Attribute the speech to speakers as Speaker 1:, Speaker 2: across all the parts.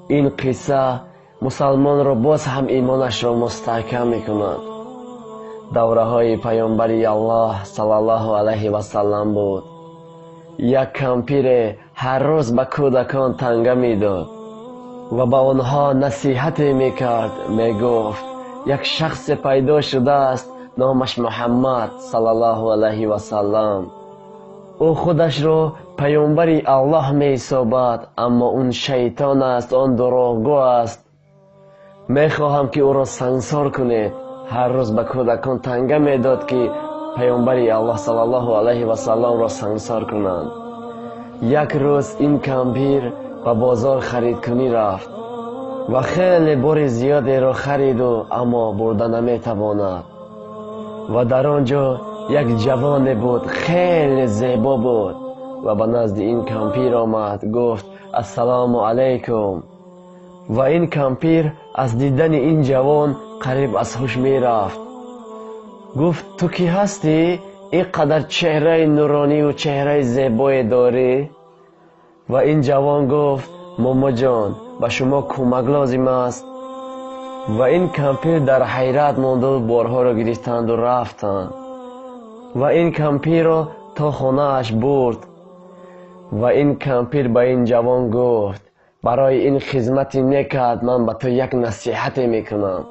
Speaker 1: Ин қисса мусалмонро боз ҳам имонашро мустаҳкам мекунад. Давраҳои паёмбари Аллоҳ саллаллоҳу алайҳи васаллам буд. Як кампире ҳар рӯз ба кӯдакон танга медод ва ба онҳо насиҳате мекард. Мегуфт: як шахсе пайдо шудааст, номаш Муҳаммад саллаллоҳу алайҳи васаллам. Ӯ худашро паёмбари Аллоҳ меҳисобад, аммо он шайтон аст, он дурӯғгӯ аст. Мехоҳам, ки ӯро сангсор кунед. Ҳар рӯз ба кӯдакон танга медод, ки паёмбари Аллоҳ саллаллоҳу алайҳи васалламро сангсор кунанд. Як рӯз ин кампир ба бозор харидкунӣ рафт ва хеле бори зиёдеро хариду, аммо бурда наметавонад. Ва дар он ҷо як ҷавоне буд, хеле зебо буд ва ба назди ин кампир омад, гуфт: ассалому алайкум. Ва ин кампир аз дидани ин ҷавон қариб аз ҳуш мерафт. Гуфт: ту кӣ ҳастӣ? Ин қадар чеҳраи нурониву чеҳраи зебое дорӣ? Ва ин ҷавон гуфт: момоҷон, ба шумо кӯмак лозим аст. Ва ин кампир дар ҳайрат монду борҳоро гирифтанду рафтанд. Ва ин кампирро то хонааш бурд. Ва ин кампир ба ин ҷавон гуфт: барои ин хизмати некат ман ба ту як насиҳате мекунам.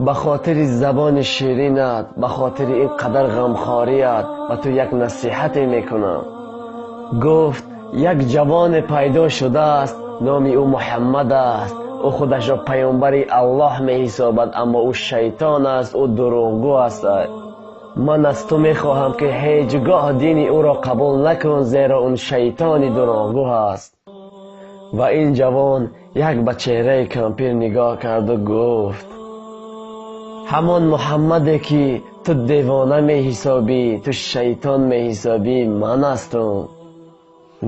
Speaker 1: Ба хотири забони ширинат, ба хотири ин қадар ғамхорият ба ту як насиҳате мекунам. Гуфт: як ҷавоне пайдо шудааст, номи ӯ Муҳаммад аст. Ӯ худашро паёмбари Аллоҳ меҳисобад, аммо ӯ шайтон аст, ӯ дурӯғгӯ аст. Ман аз ту мехоҳам, ки ҳеҷ гоҳ дини ӯро қабул накун, зеро он шайтони дурӯғгӯ аст. Ва ин ҷавон як ба чеҳраи кампир нигоҳ карду гуфт: ҳамон Муҳаммаде, ки ту девона меҳисобӣ, ту шайтон меҳисобӣ, ман ҳастам.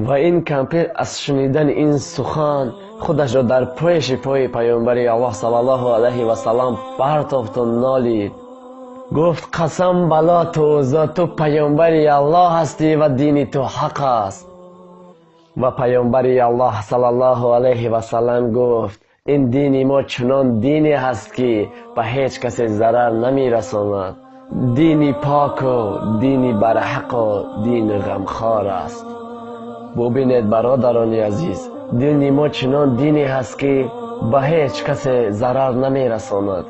Speaker 1: Ва ин кампир аз шунидани ин сухан худашро дар пеши пои паёмбари Аллоҳ саллаллоҳу алайҳи васаллам партофту нолид. Гуфт: қасам ба Лоту Уззо, ту паёмбари Аллоҳ ҳастӣ ва дини ту ҳақ аст. Ва паёмбари Аллоҳ саллаллоҳу алайҳи васаллам гуфт: ин дини мо чунон дине ҳаст, ки ба ҳеҷ касе зарар намерасонад. Дини поку дини барҳақу дини ғамхор аст. Бубинед, бародарони азиз, дини мо чунон дине ҳаст, ки ба ҳеҷ касе зарар намерасонад.